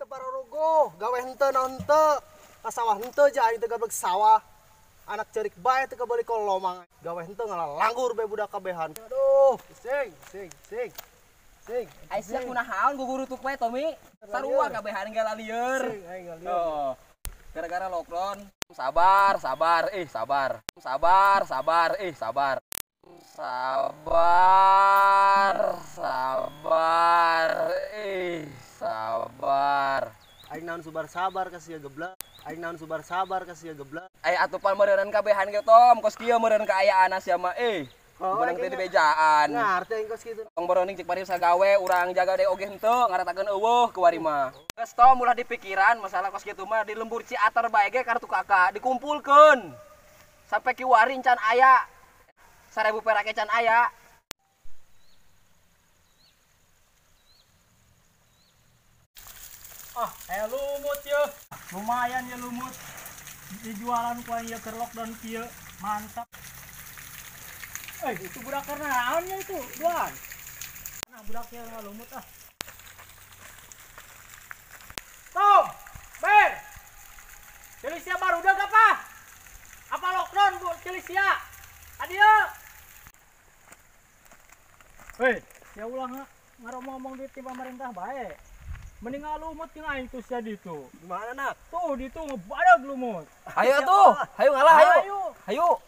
Pararogo, gawe henteu naon henteu. Ka sawah henteu ja aing teh gablek sawah. Anak cerik bae teu kabeuli kolomang. Gawe henteu ngalalanggur bae budak kabehan. Aduh, sing sing sing. Sing. Ai sia kunaon gugurutuk bae Tommy. Sarua kabehan ge lalieur. Sing aing ngalieur. Oh. Gara-gara lockdown. Sabar, sabar, sabar. Sabar, sabar, sabar. Sabar, sabar, sabar. Aing naon subar sabar ka sia geblak. Aing naon subar sabar ka sia geblak. Ai atupan meureun kabehan ge Tom, kos kieu meureun kaayaan sia mah. Menang teh di bejaan. Ngarti aing kos kitu. Tong boroning cik bari sagawe urang jaga deui oge henteu ngaratakeun eueuh kuari mah. Geus Tom ulah dipikiran masalah kos kitu mah di lembur Ciater bae ge kartu kakak dikumpulkeun. Sampai kiwari can aya. 1000 perak can aya. Ah, aya lumut ye. Lumayan ya lumut. Dijualan ku aing ieu keur lockdown kieu. Mantap. Itu budak karena naonnya itu, duan. Nah, budak ieu lumut ah. Tom, Ber. Celisia baru udah apa? Apa lockdown Bu Celisia? Adio. Hei, ya ulah ngaromong-ngomong duit ti pemerintah bae. Mending lumut jeung aing tuh sia ditu. Di mana nak? Tuh ditu ngebadag lumut. Hayo tuh, hayo ngalah hayo. Hayo.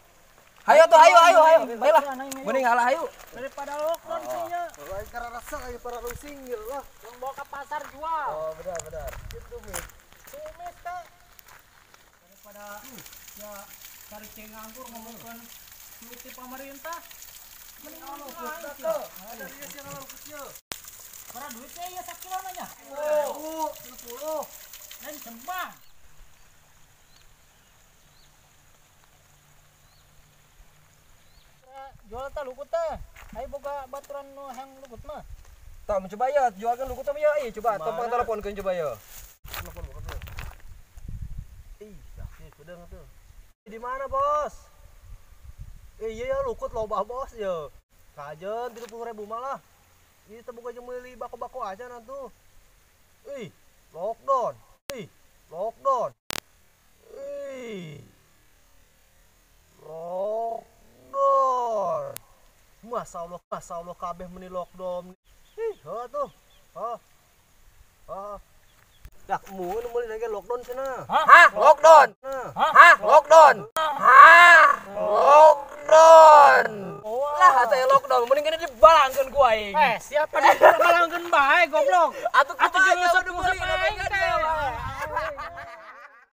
Hayo tuh hayo hayo hayo. Baiklah. Mending ngalah hayo. Daripada lockdown sia. Lain karena rasa lagi para lusing gitu lah. Yang bawa ke pasar jual. Oh, benar benar. Itu tumis. Tumis teh. Daripada ya cari cenganggur ngomongkeun duit ti pemerintah. Mending lumut aing. Ada dia sia ngalukut ye. Berapa duitnya ya sakilo nanya? Oh, 10. Dan sembang. Jual teh lukut teh. Ayo boga baturan nu hang lukut mah. Tom coba ya, jualkan lukut Tom ya. Ih, coba Tom teleponkeun coba ya. Telepon bokap ya. Ih, sakit pedang tuh. Di mana, Bos? Iya ya lukut loba bos ya. Kajen 30.000 malah. Ini tebuk aja meuli bako-bako aja nanti. Ih, lockdown. Ih, lockdown. Ih. Lockdown. Masa Allah kabeh meni lockdown. Ih, ha tuh. Ha. Ha. Dah mun meuli lagi lockdown cenah. Hah, lockdown. Hah, lockdown. Hah, lockdown. Lah atuh lockdown mending kene dibalangkeun ku aing. Siapa dibalangkeun bae goblok. Atuh atuh jeung